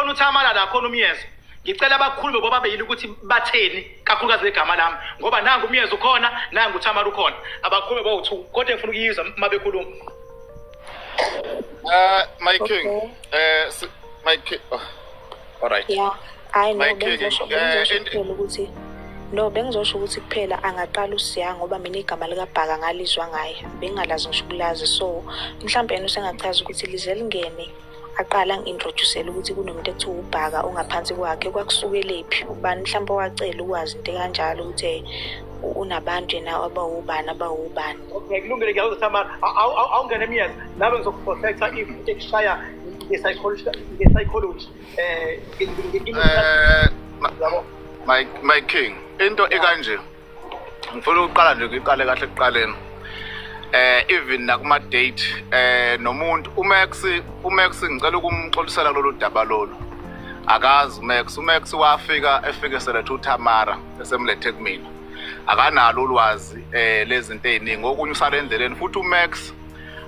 Khona uThamara la, khona uMyezo. Ngicela bakhulume bobabili ukuthi batheni kakhulukazi legama lami, ngoba nangu uMyezo ukhona, nangu uThamara ukhona. Abakhulume bowu-two, kodwa ngifuna ukuyizwa uma bekhuluma. My king. Okay. My king. Oh, all right. Yeah. Hayi no, My king. bengizosho bengizosho kuphela ukuthi no, bengizosho ukuthi kuphela angaqala uSiya, ngoba mina igama likaBhaka ngalizwa ngaye, bengingalazi ngisho ukulazi. So mhlawumbe yena usengachaza ukuthi lize lingene aqala angi-introduce-ele ukuthi kunomuntu ekuthiwa uBhaka ongaphansi kwakhe, kwakusukelephi, ubani mhlawumbe owacela ukwazi into ekanjalo, ukuthi unabantu yena abawubani abawubani. Okay, kulungile, ngiyakuzwa Thamara. Awungene Myeza, nawe ngizokuprotecta if ekushaya nge-psychology yabo. My king, into ekanje ngifuna ukuqala nje, ngiqale kahle ekuqaleni. Even nakuma date nomuntu uMax ngicela ukumxolisela lolu daba lolu. Akazi uMax wafika efike selethe uThamara esemlethe kumina. Akanalo ulwazi lezinto eziningi, okunye usale endleleni. Futhi uMax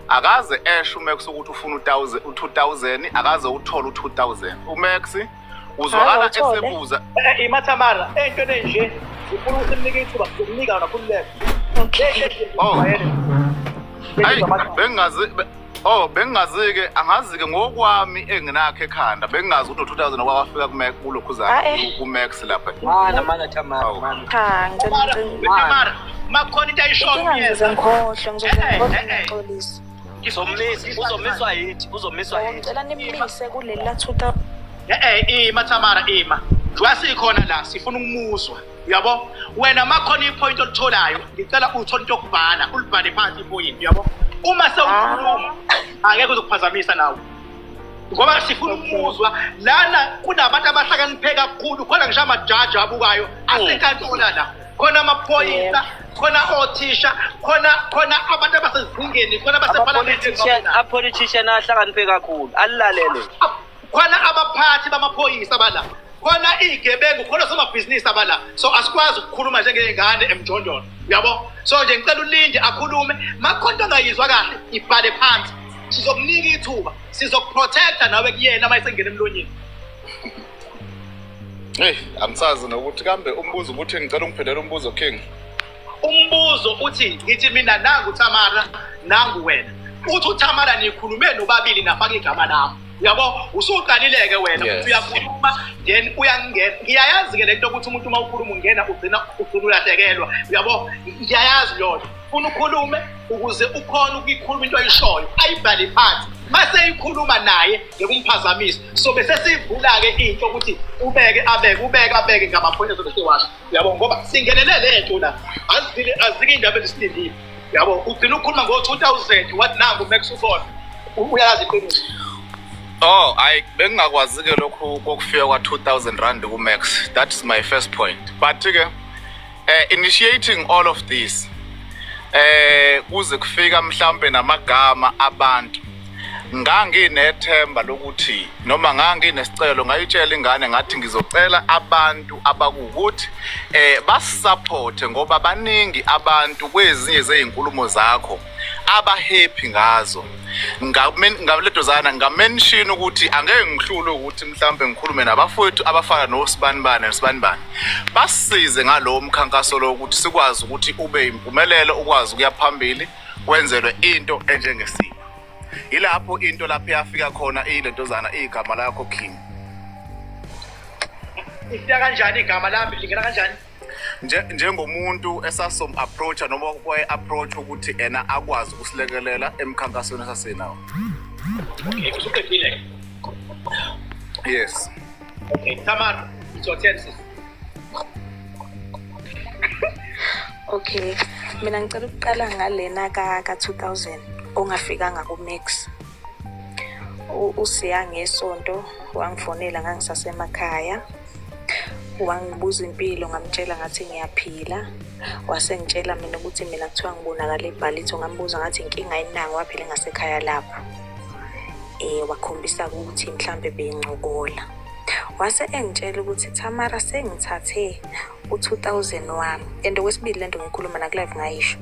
akaze esho uMax ukuthi ufuna u1000, u2000, akaze uthole u2000. uMax uzwakala Hayi, awuthole. esebuza. Imathamara, entweni enje ngifuna ukuthi simnike ithuba, sizokunika yona, khululeka. Okay. Oh. Hayi, bengingazi oh, bengingazi-ke, angazi-ke ngokwami enginakho ekhanda, bengingazi ukuthi no-2000 kwawafika kuMax kulokhuzana Ah, eh. kuMax lapha. Mana, mana, Thamara, Awu. mana. Cha, ngicela Thamara, makukhona into ayishoyo inkinga ngizoze uMyeza. ngikhohlwe, ngizoze ngikhohlwe, ngiyaxolisa. Uzomisa, uzomiswa yithi, uzomiswa yithi. Ngicela nimise kuleli la 2000. Ima Thamara, ima. Njengoba sikhona la sifuna ukumuzwa. Uyabo? Wena makhona ipoint olitholayo, ngicela uthole into yokubhala, ulibhale phansi ipoint, uyabo? Uma sewukhuluma, angeke uzokuphazamisa nawe. Ngoba sifuna ukumuzwa lana, kunabantu abahlakaniphe kakhulu, khona ngisho amajaji abukayo asenkantolo la. Khona amaphoyisa, khona othisha, khona abantu abasezingeni, khona abasephalamende. Ama-politician ahlakaniphe kakhulu, alilalele. Khona abaphathi bamaphoyisa bala, khona iy'gebengu, khona somabhizinisi abala. So asikwazi ukukhuluma njengey'ngane emjondolo, uyabo? So nje ngicela ulinde akhulume. Makhona into ongayizwa kahle, ibhale phansi, sizokunika ithuba, sizokuprotecta nawe kuyena uma esengena emlonyeni. Hey, angisazi nokuthi kambe umbuzo ukuthi, ngicela ungiphendele umbuzo, king. Umbuzo uthi, ngithi mina nangu Thamara, nangu wena, uthi uThamara nikhulume nobabili nafaka igama lami, uyabo? Usuqalile-ke wena. Yes. Uthi uyakhuluma then uyangena. Ngiyayazi-ke le nto ukuthi umuntu uma ukhuluma ungena, ugcina ulahlekelwa, uyabo? Ngiyayazi leyo nto. Funa ukhulume ukuze ukhone ukuyikhuluma into ayishoyo, ayibhale phansi, mase ikhuluma naye ngekumphazamisa. So bese siyivula-ke into ukuthi ubeke, abeke, ubeke, abeke ngamaphoyinti azobe sewasho, uyabo? Ngoba singenele le nto la, azike azike iy'ndaba ezisilindile, uyabo? Ugcina ukukhuluma ngo-2000, wathi nangu Max ukhona, uyazi iqiniso. Oh, hayi, bengingakwazi-ke lokhu kokufika kwa-2000 rand ku-Max. That is my first point. But ke initiating all of this kuze kufika mhlambe namagama abantu, nganginethemba lokuthi noma nganginesicelo, ngayitshela ingane ngathi ngizocela abantu abakuwukuthi basupporte, ngoba baningi abantu kwezinye zezinkulumo zakho abahappy ngazo. Ngaledozana ngamention ukuthi angeke ngihlule ukuthi mhlambe ngikhulume nabafowethu abafana nosibanibani nosibanibani, basisize ngalowo mkhankaso lo ukuthi sikwazi ukuthi ube impumelelo, ukwazi ukuya phambili, kwenzelwe into enjengesipho. Ilapho into lapho yafika khona ilentozana igama lakho, king. Ifika kanjani igama lami? Lingena kanjani? Njengomuntu esasom approach noma kwaye approach ukuthi ena akwazi ukusilekelela emkhankasweni esasinawo. Okay, usuqedile? Yes. Okay, Thamara, it's your turn, sis. Okay, mina ngicela ukuqala ngalena ka 2000 ongafikanga ku-Max. Usiya ngesonto wangifonela, ngangisasemakhaya, wangibuza impilo, ngamtshela ngathi ngiyaphila. Wasengitshela mina ukuthi mina kuthiwa ngibonakala eBallito. Ngambuza ngathi inkinga ayinanga, waphela ngasekhaya lapho. Wakhombisa ukuthi mhlambe bencokola. Wase engitshela ukuthi, "Thamara, sengithathe u-2000 wami." And okwesibili lento ngikhuluma naku-live ngayisho.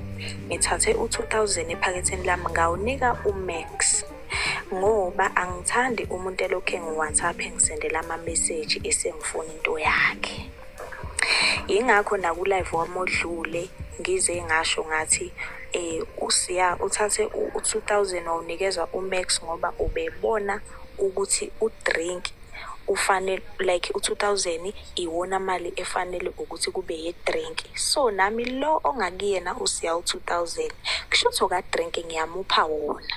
Ngithathe u-2000 ephaketheni lami, ngawunika uMax. Ngoba angithandi umuntu elokhu engi-WhatsApp engisendela ama-message esengifuna into yakhe. Yingakho naku-live wami odlule ngize ngasho ngathi uSiya uthathe u-2000 wawunikeza uMax ngoba ubebona ukuthi u-drink ufanele, like u-2000 iwona mali efanele ukuthi kube ye-drink. So nami lo ongakuyena uSiya u-2000 kusho ukuthi oka-drink ngiyamupha wona,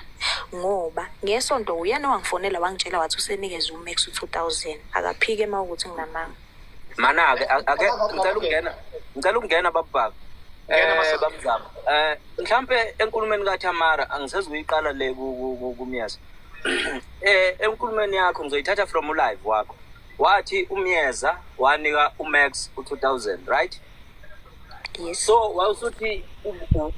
ngoba ngesonto uyena owangifonela wangitshela wathi usenikeze uMax u-2000. Akaphike uma ukuthi nginamanga. Mana-ke ake ngicela ukungena babubhaka. Ngena, Masaka. Babuzama, mhlambe enkulumeni kaThamara angisezukuyiqala le kuMyeza. Enkulumeni yakho ngizoyithatha from u-live wakho, wathi uMyeza wanika uMax u2000, right? Yes. So wawusuthi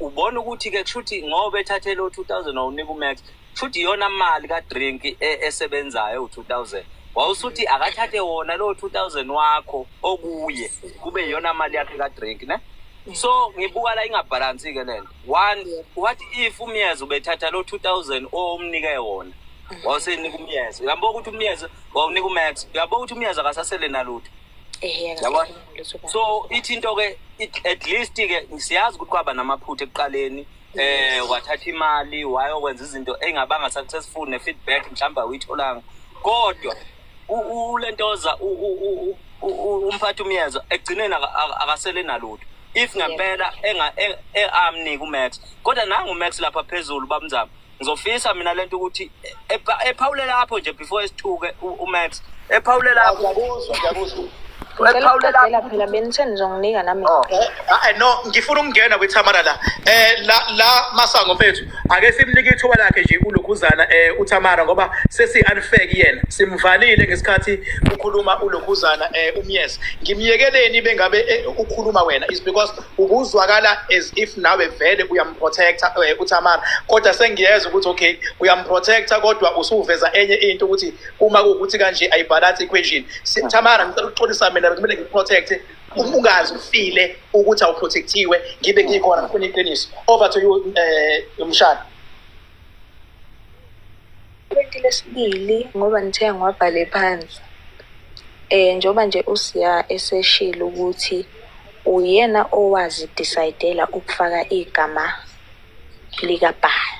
ubona ukuthi ke kushuthi ngoba ethathe lo 2000 wawunika uMax, kushuthi iyona mali ka-drink esebenzayo u2000. Wawusuthi akathathe wona lo 2000 wakho okuye kube iyona mali yakhe ka-drink, ne? So ngibuka la ingabhalansi ke lento. One, what if uMyeza ubethatha lo 2000 owumnike wona, wawusenika uMyeza? Uyabona ukuthi uMyeza wawunika uMax, uyabona ukuthi uMyeza akasasele nalutho. Ehe. Yabona? Akasekho lutho. So ithi into ke at least ke siyazi ukuthi kwaba namaphutha ekuqaleni, wathatha imali wayokwenza izinto engabanga successful, ne-feedback mhlawumbe awuyitholanga, kodwa ulentoza umphathi uMyeza ekugcineni akasele nalutho if ngempela amnika uMax. Kodwa nangu uMax lapha phezulu, bamzama. Ngizofisa mina lento ukuthi ephawule lapho nje before esithuke uMax, ephawule lapho. Ngiyakuzwa, ngiyakuzwa. Ngicela Ephawule ukuqedela lapho. phela, benithe nizonginika nami. Oh. No, ngifuna ukungena kwiThamara la. La Masango mfethu, ake simnike ithuba lakhe nje ulokhuzana uThamara, ngoba sesi unfair kuyena. Simvalile ngesikhathi ukhuluma ulokhuzana uMyeza. Ngimyekeleni bengabe ukhuluma wena is because ubuzwakala as if nawe vele uyamprotecta uThamara. Kodwa sengiyeza ukuthi okay, uyamprotecta kodwa usuveza enye into ukuthi uma kuwukuthi kanje ayibalance equation. Thamara, ngicela ukuxolisa, mina kumele ngikuprotect, ungazi ufile ukuthi awuprotectiwe, ngibe ngikhona ngifuna iqiniso. Over to you, mshana. Point lesibili, ngoba nithe ngiwabhale phansi. Njengoba nje uSiya eseshilo ukuthi uyena owazi decide-ela ukufaka igama likaBhaka.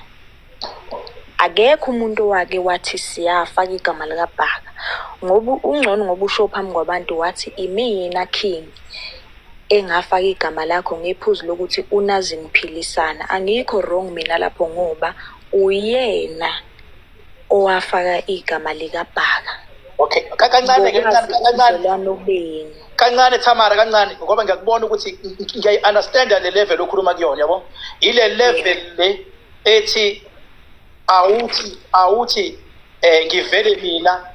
Akekho umuntu owake wathi siyafaka igama likaBhaka, ngoba ungcono, ngoba usho phambi kwabantu wathi imina king engafaka igama lakho ngephuzu lokuthi unazi niphilisana. Angikho wrong mina lapho, ngoba uyena owafaka igama likaBhaka. Okay, kancane ke. Ngokwazi kancane. ubudlelwano benu. Kancane Thamara, kancane, ngoba ngiyakubona ukuthi ngiyayi-understanda le level okhuluma kuyona, yabo, ile level le ethi awuthi ngivele mina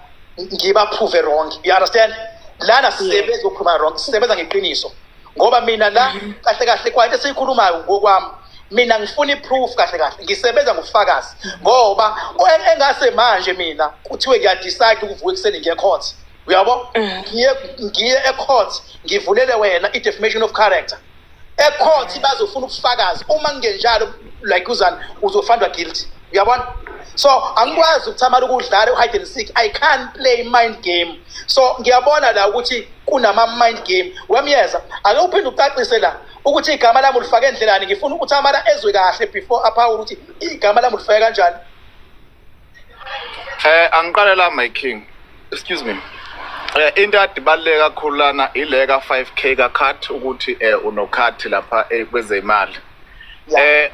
ngiba-prove wrong, you understand? Lana sisebenza ukukhuluma wrong, sisebenza ngeqiniso, ngoba mina la kahle kahle kwento esiyikhulumayo ngokwami mina ngifuna i-proof. Kahle kahle ngisebenza ngobufakazi, ngoba engase manje mina kuthiwe ngiyadecide ukuvuka ekuseni ngiye court, uyabo, ngiye e-court ngivulele wena i-defamation of character. E-court bazofuna ubufakazi, uma kungenjalo like uzani uzofandwa guilty, uyabona? So angikwazi ukuthamala ukudlala u-hide and seek. I can't play mind game. So ngiyabona la ukuthi kunama-mind game. Wemyeza, ake uphinde ucacise la ukuthi igama lami ulifake endlelani. Ngifuna ukuthi amala ezwe kahle before aphawule ukuthi igama lami ulifake kanjani. Angiqale la, my king. Excuse me. Into adibaluleke kakhulu lana ile ka 5K ka cut, ukuthi uno-cut lapha kwezemali.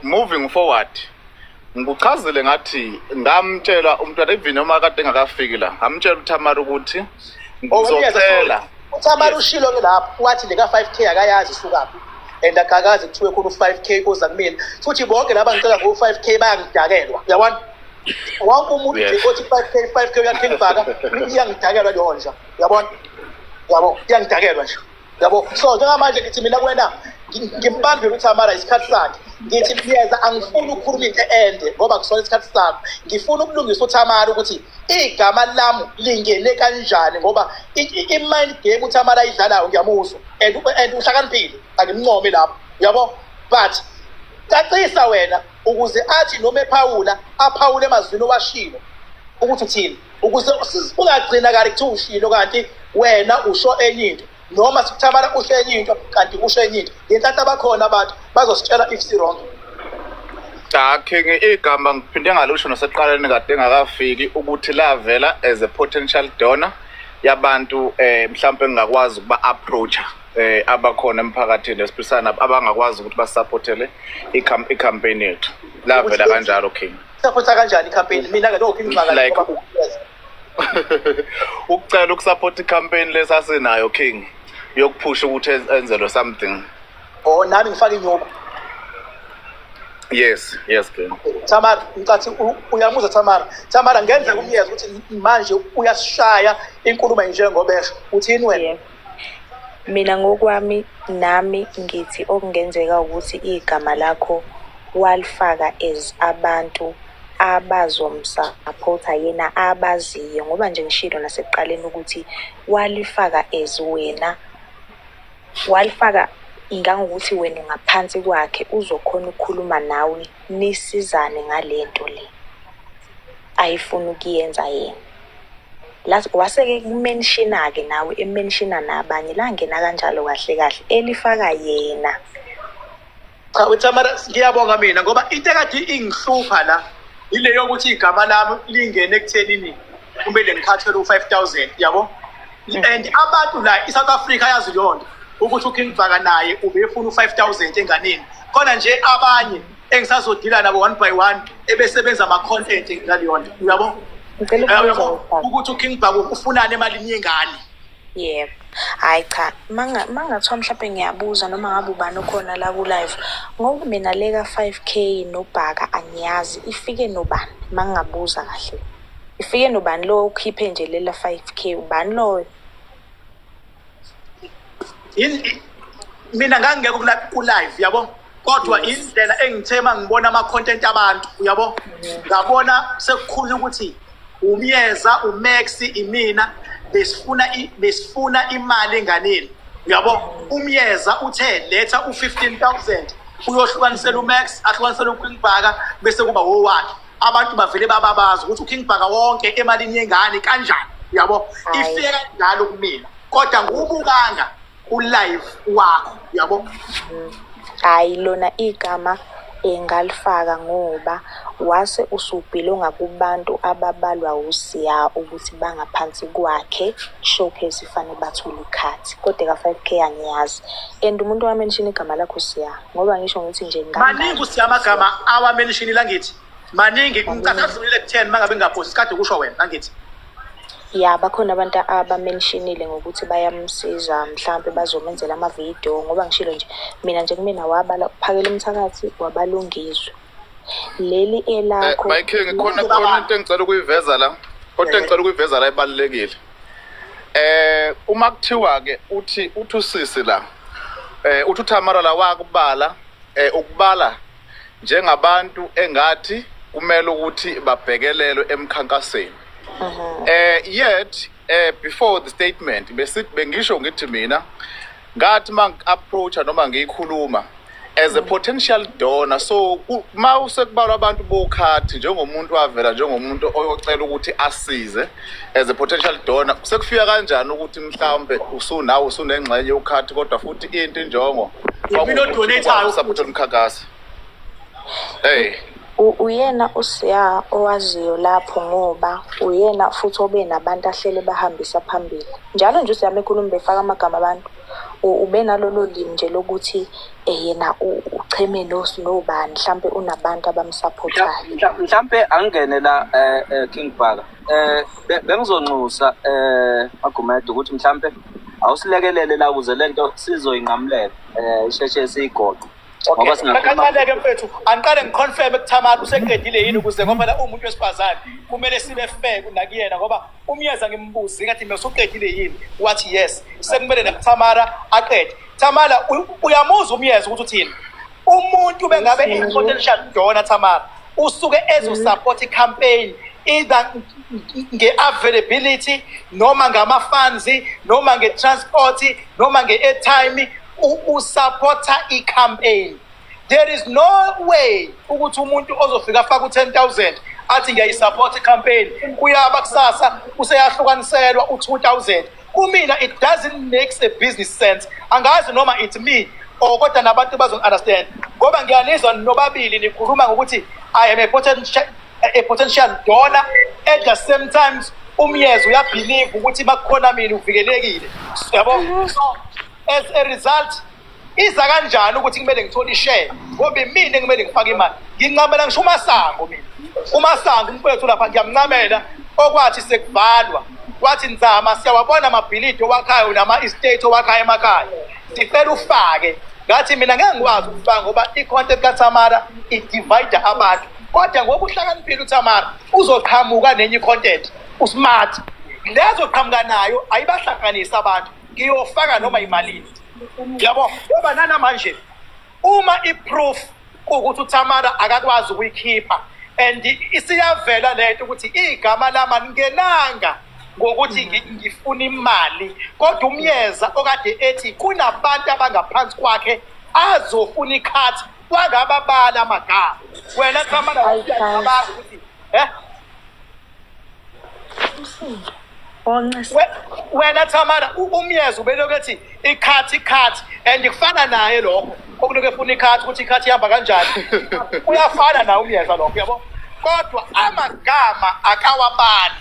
Moving forward, ngikuchazile ngathi ngamtshela umntwana even noma kade engakafiki la, ngamtshela uThamara ukuthi ngizocela. UThamara Yes. ushilo ke lapho, wathi le ka-5K akayazi isukaphi and akakazi kuthiwe khona u-5K oza kumina, futhi bonke laba ngicela ngo-5K bayangidakelwa, uyabona? Wonke umuntu nje othi 5K 5K uyakhingibhaka, iyangidakelwa leyo nja, uyabona? Yabo, iyangidakelwa nje, yabo. So njengamanje ngithi mina kuwena ngimbambile uThamara isikhathi sakhe. Ngithi Myeza, angifuni ukukhuluma into ende ngoba kusona isikhathi sakho. Ngifuna ukulungisa uThamara ukuthi igama lami lingene kanjani, ngoba i-mind game uThamara ayidlalayo ngiyamuzwa and uhlakaniphile, angimncome lapho, uyabo? But cacisa wena ukuze athi noma ephawula aphawule emazwini owashilo. Ukuthi uthini, ukuze ungagcina kali kuthiwa ushilo kanti wena usho enye into, noma sikuThamara usho enye into kanti usho enye into. Ngenhlanhla bakhona abantu bazositshela if si-wrong. Cha King, igama ngiphinde ngalisho nasekuqaleni kade engakafiki ukuthi lavela as a potential donor yabantu, mhlawumbe ngingakwazi ukuba approacha abakhona emphakathini esiphisana abangakwazi ukuthi basupportele i-campaign yethu. Lavela kanjalo, King. Supporta kanjani i-campaign? Mina-ke lokho ingixaka. Like ukucela ukusupport i-campaign lesasinayo, King, yokuphusha ukuthi enzelwe something. Oh, nami ngifake inyuku. Yes, King. Tamara, ngicathi uyamuzwa Tamara. Tamara, ngenzeka umyeza ukuthi manje uyasishaya inkulumo njengobesho. Uthini wena? Yebo. Mina ngokwami nami ngithi okungenzeka ukuthi igama lakho walifaka as abantu abazomsaphotha yena abaziyo, ngoba nje ngishilo nasekuqaleni ukuthi walifaka as wena, walifaka ngangokuthi wena ungaphansi kwakhe, uzokhona ukukhuluma nawe nisizane ngale nto le ayifuna ukuyenza yena. Wase-ke kumenshina-ke nawe, emenshina nabanye, langena kanjalo kahle kahle elifaka yena. Cha uTamara, ngiyabonga mina, ngoba into ekade ingihlupha la ile yokuthi igama lami lingene ekuthenini kumele ngikhathele u-5000, yabo, and abantu la i-South Africa yazi leyo nto ukuthi uKing Bhaka naye ubefuna u-5000 enganeni. Khona nje abanye engisazodila nabo one by one ebesebenza ama-content ngaleyo nto, uyabo. Ngicela ukubuza, Uyabo, Bhaka. ukuthi uKing Bhaka ufunani emalini yengane. Yebo. Hhayi cha, mangathiwa mhlampe ngiyabuza noma ngabe ubani okhona la ku-live, ngoba mina le ka-5K noBhaka angiyazi ifike nobani, mangingabuza kahle. Ifike nobani lo okhiphe nje lela 5K, ubani loyo? Mina ngangingekho ku-live, yabo, kodwa indlela engithe uma ngibona ama-content abantu, uyabo, ngabona sekukhulunywa ukuthi umyeza, uMax, imina besifuna imali enganeni, uyabo. Umyeza uthe letha u-15,000 uyohlukanisela uMax, ahlukanisele uKing Bhaka, bese kuba wowakhe. Abantu bavele bababaza ukuthi uKing Bhaka wonke emalini yengane kanjani, uyabo. Hhayi. Ifike kanjalo kumina, kodwa ngubukanga ku-live wakho, uyabo. Hhayi, lona igama engalifaka ngoba wase usubhilonga kubantu ababalwa uSiya ukuthi bangaphansi kwakhe, showcase fanele bathole ikhathi, kodwa eka-5K angiyazi. And umuntu owamenshina igama lakho Siya, ngoba ngisho ngithi nje Maningi uSiya amagama awamentionile, angithi maningi, ngicatha adlulile ku-10 mangabe ngingaphosi isikade kusho wena, angithi. Ya, bakhona abantu abamenshinile ngokuthi bayamsiza, mhlampe bazomenzela amavidiyo, ngoba ngishilo nje mina nje kumina wabala uPhakela Umthakathi, wabala uNgizwe. Leli elakho. My King, khona into engicela ukuyiveza la. Kodwa engicela ukuyiveza la ibalulekile. Uma kuthiwa ke uthi usisi la, uthi uThamara la wakubala, ukubala njengabantu engathi kumele ukuthi babhekelelwe emkhankasweni. Yet before the statement besithi bengisho ngithi mina ngathi mangi-approacha noma ngiyikhuluma as a potential donor, so ma usekubalwa abantu bokhathi njengomuntu wavela njengomuntu oyocela ukuthi asize as a potential donor, sekufika kanjani ukuthi mhlawumbe usunawe usunengxenye yokhathi, kodwa futhi into injongo Yimina odonate-ayo. support umkhankaso, hey. Uyena uSiya owaziyo lapho, ngoba uyena futhi obe nabantu ahlele bahambisa phambili. Njalo nje uSiya mekhuluma befaka amagama abantu. Ube nalolo limi nje lokuthi yena ucheme nobani, mhlampe unabantu abamsupportayo. Mhlampe angene la, King Bhaka. Bengizonxusa Magumede ukuthi mhlampe awusilekelele la ukuze lento sizoyinqamulela isheshe siyigoqe. Ngoba singakhuluma Kancane-ke mfethu, angiqale ngiconfirme kuThamara useqedile yini, ukuze ngoba la umuntu wesifazane kumele sibe fair kunakuyena, ngoba umyeza ngimbuze ngathi mina usuqedile yini, wathi yes. Sekumele nakuThamara aqede. Thamara, uyamuzwa umyeza ukuthi uthini? Umuntu bengabe i-potential donor, Thamara, usuke ezosupport i-campaign either nge-availability noma ngama-funds noma nge-transport noma nge-airtime, usupporta i-campaign. There is no way ukuthi umuntu ozofika afake u-10,000 athi ngiyayisupport i-campaign, kuyaba kusasa useyahlukaniselwa u-2,000. Kumina it doesn't make a business sense. Angazi noma it's me or kodwa nabantu bazo-understand, ngoba ngiyanizwa nobabili nikhuluma ngokuthi I am a potential donor. At the same times uMyeza uyabelieve ukuthi makukhona mina uvikelekile, yabo. So as a result, iza kanjani ukuthi kumele ngithole ishare, ngoba imina ekumele ngifake imali? Ngincamela ngisho uMasango mina, uMasango umfowethu lapha ngiyamncamela, okwathi sekuvalwa wathi, "Nzama, siyawabona amabhilidi owakhayo nama-estate owakhayo emakhaya, sicela ufake." Ngathi mina ngeke ngikwazi ukufaka ngoba i-content kaTamara idivide abantu. Kodwa ngoba uhlakaniphile uTamara, uzoqhamuka nenye i-content, usmart lezoqhamuka nayo, ayibahlanganisi abantu, ngiyofaka noma imalini, yabo. Ngoba nanamanje uma i-proof kuwukuthi uTamara akakwazi ukuyikhipha and isiyavela lento ukuthi igama lami alingenanga ngokuthi ngifuna imali, kodwa uMyeza okade ethi kunabantu abangaphansi kwakhe azofuna i-cut, wangababala amagama. Wena Tamara, uyacabanga ukuthi Oncese. Wena Tamara, uMyeza ubelokhu ethi i-cut, i-cut, and kufana naye lokho okulokhu efuna i-cut, ukuthi i-cut ihamba kanjani. Uyafana naye uMyeza lokho, yabo, kodwa amagama akawabali.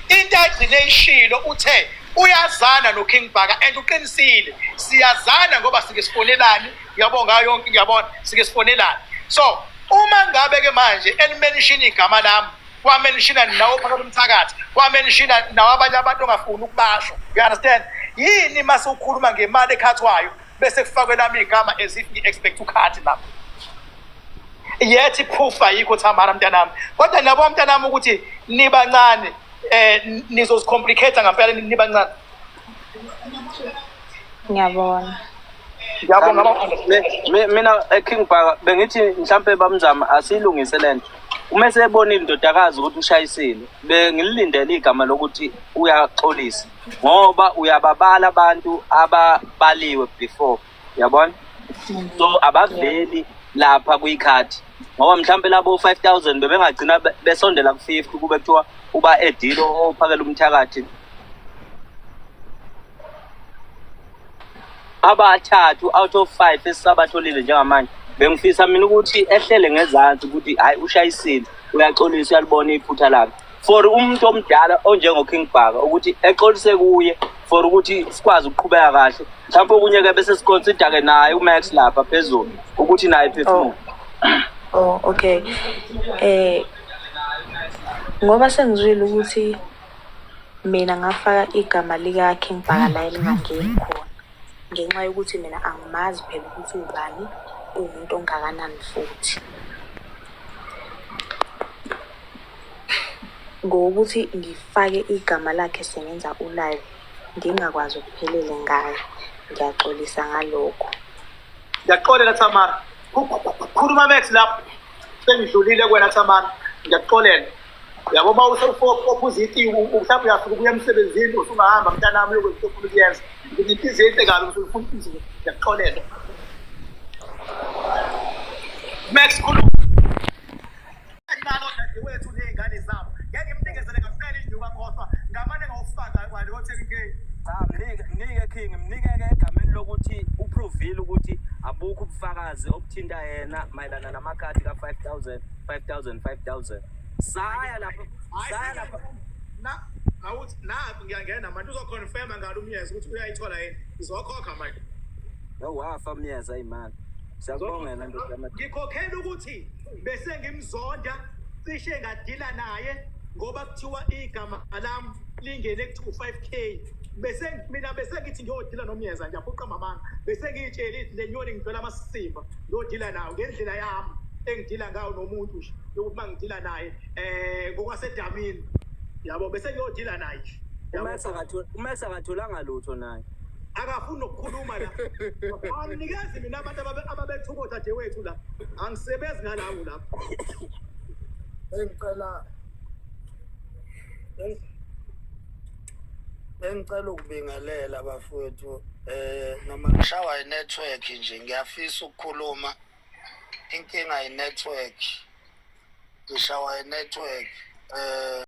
Into agcine ishilo, uthe uyazana noKing Bhaka, and uqinisile, siyazana ngoba sike sifonelane, uyabona, ngayo yonke, ngiyabona sike sifonelane. So uma ngabe ke manje elimention igama lami, wamenshina nawo phakathi umthakathi, wamenshina nawo abanye abantu ongafuni ukubasho, you understand? Yini mase ukhuluma ngemali ekhathwayo bese kufakwe lami igama as if ngi-expect u-cut lapho? Yethi proof ayikho, Thamara mntanami. Kodwa nabo mntanami ukuthi nibancane, nizozicomplicate ngampela, nibancane. Ngiyabona. Ngiyabonga. Mina King Bhaka, bengithi mhlampe bamzama asiyilungise lento. Uma esebonile indodakazi ukuthi ushayisile, bengilindele igama lokuthi uyaxolisa ngoba uyababala abantu ababaliwe before, yabona? So abaveli lapha kuyikhathi ngoba mhlampe labo 5000 bebengagcina besondela ku-50 kube kuthiwa uba edilo ophakela umthakathi abathathu out of 5 esisabatholile njengamanje. Bengifisa mina ukuthi ehlele ngezansi ukuthi hayi, ushayisile, uyaxolisa, uyalibona iphutha lakhe, for umuntu omdala onjengo-King Bhaka ukuthi exolise kuye for ukuthi sikwazi ukuqhubeka kahle. Mhlawumpe okunye-ke bese siconsider-ke naye uMax lapha phezulu ukuthi naye phefumule. Oh, okay. Ngoba sengizwile ukuthi mina ngafaka igama lika King Bhaka la elingangeni khona, ngenxa yokuthi mina angimazi phela ukuthi ubani, uwumuntu ongakanani futhi. Ngokuthi ngifake igama lakhe sengenza u-live ngingakwazi ukuphelele ngayo. Ngiyaxolisa ngalokho. Ngiyakuxolela Thamara. Khuluma Max lapho. Sengidlulile kuwena Thamara. Ngiyakuxolela. Yabo, uma usewuphuza itiye, mhlawumbe uyafika ubuya emsebenzini, usungahamba mntanami uyokwenza into ofuna ukuyenza. Nginenhliziyo enhle kabi, ngifuna inhliziyo. Ngiyakuxolela. Max, khuluma. Nalo dadewethu ney'ngane zabo. Ngeke ngimnikezele ngempela inyuka, khohlwa. Ngamane ngawufaka kwaleyo 10K. Cha, mnike, mnike King, mnike-ke egameni lokuthi uprovile ukuthi abukho ubufakazi obuthinta yena mayelana namakhadi ka-5,000, 5,000, 5,000. Saya lapho, saya lapho. Na awuthi nakho ngiyangena manje, uzoconfirma ngalo uMyeza ukuthi uyayithola yini. Ngizokhokha manje. Yo, wafa Myeza imali. Siyakubongela ndoda. Ngikhokhela ukuthi bese ngimzonda, cishe ngadila naye ngoba kuthiwa igama lami lingene ku 5K, bese mina bese ngithi ngiyodila noMyeza, ngiyaphuqa mamanga, bese ngiyitshela le nyoni ngithola amasimba, ngiyodila nawo ngendlela yami engidila ngayo nomuntu nje, yokuthi uma ngidila naye ngokwasedamini, yabo, bese ngiyodila naye nje. Yabo. UMax akatholanga lutho naye. Akafuni nokukhuluma la. Anginikezi mina abantu ababethuka odadewethu la, angisebenzi ngalawo lapho. Bengicela ukubingelela bafowethu, noma ngishawa i-network nje, ngiyafisa ukukhuluma. Inkinga i-network, ngishawa i-network.